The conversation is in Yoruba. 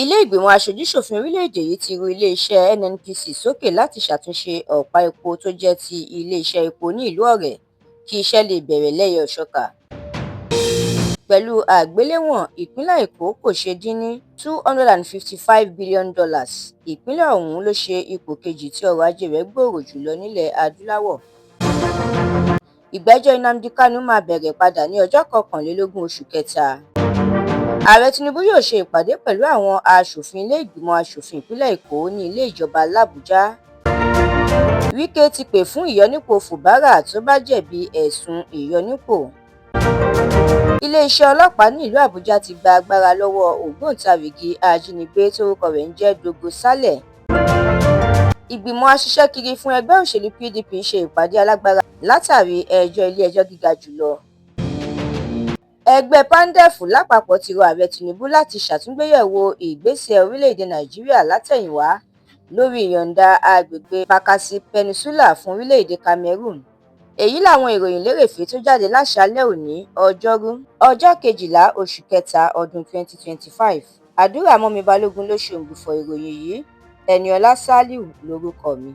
Ilé ìgbìmọ̀ aṣojúṣòfin orílẹ̀-èdè yìí ti ru iléeṣẹ́ NNPC sókè láti ṣàtúnṣe ọ̀pá epo tó jẹ́ ti iléeṣẹ́ epo ní ìlú Ọ̀rẹ́ kí iṣẹ́ lè bẹ̀rẹ̀ lẹ́yẹ-ò-ṣọkà. Pẹ̀lú àgbéléwọ̀n ìpínlẹ̀ Èkó kò ṣe dín ní $255 billion, ìpínlẹ̀ ọ̀hún ló ṣe ipò kejì tí ọrọ̀ ajé rẹ̀ gbòòrò jù lọ nílẹ̀ adúláwọ̀. Ìgbẹ́jọ́ Nnamdi Kanu máa bẹ̀rẹ̀ padà ní ọjọ́ 21 oṣù kẹta. Ààrẹ Tinubu yóò ṣe ìpàdé pẹ̀lú àwọn aṣòfin ilé ìgbìmọ̀ aṣòfin ìpínlẹ̀ Èkó ní ilé ìjọba làbújá. Wike ti pè fún ìyọnípò Fubara tó bá jẹ̀bi ẹ̀sùn ìyọnípò. Iléeṣẹ́ ọlọ́pàá nílùú Àbújá ti gba agbára lọ́wọ́ ògbóǹtarìgì ajínigbé tórúkọ rẹ̀ ń jẹ́ Dogo Saleh. Ìgbìmọ̀ aṣiṣẹ́kiri fún ẹgbẹ́ òṣèlú PDP ṣe ìpàdé alágbára látàrí ẹjọ́ ilé-ẹjọ́ gíga jù lọ. Ẹgbẹ́ PANDEF lápapọ̀ ti rọ Ààrẹ Tinubu láti ṣàtúngbéyẹ̀wò ìgbésẹ̀ orílẹ̀-èdè Nàìjíríà látẹ̀yìnwá lórí ìyọ̀ǹda àgbègbè Bakassi Peninsula fún orílẹ̀-èdè Cameroon. Èyí làwọn ìròyìn lérèfé tó jáde láṣáálẹ́ òní, ọjọ́rú, ọjọ́ 12 oṣù kẹta ọdún 2025. Àdúrà mọ́mi Balógun ló ṣe òǹgbùfọ̀ ìròyìn yìí. Eniola Saliu lorúkọ mi.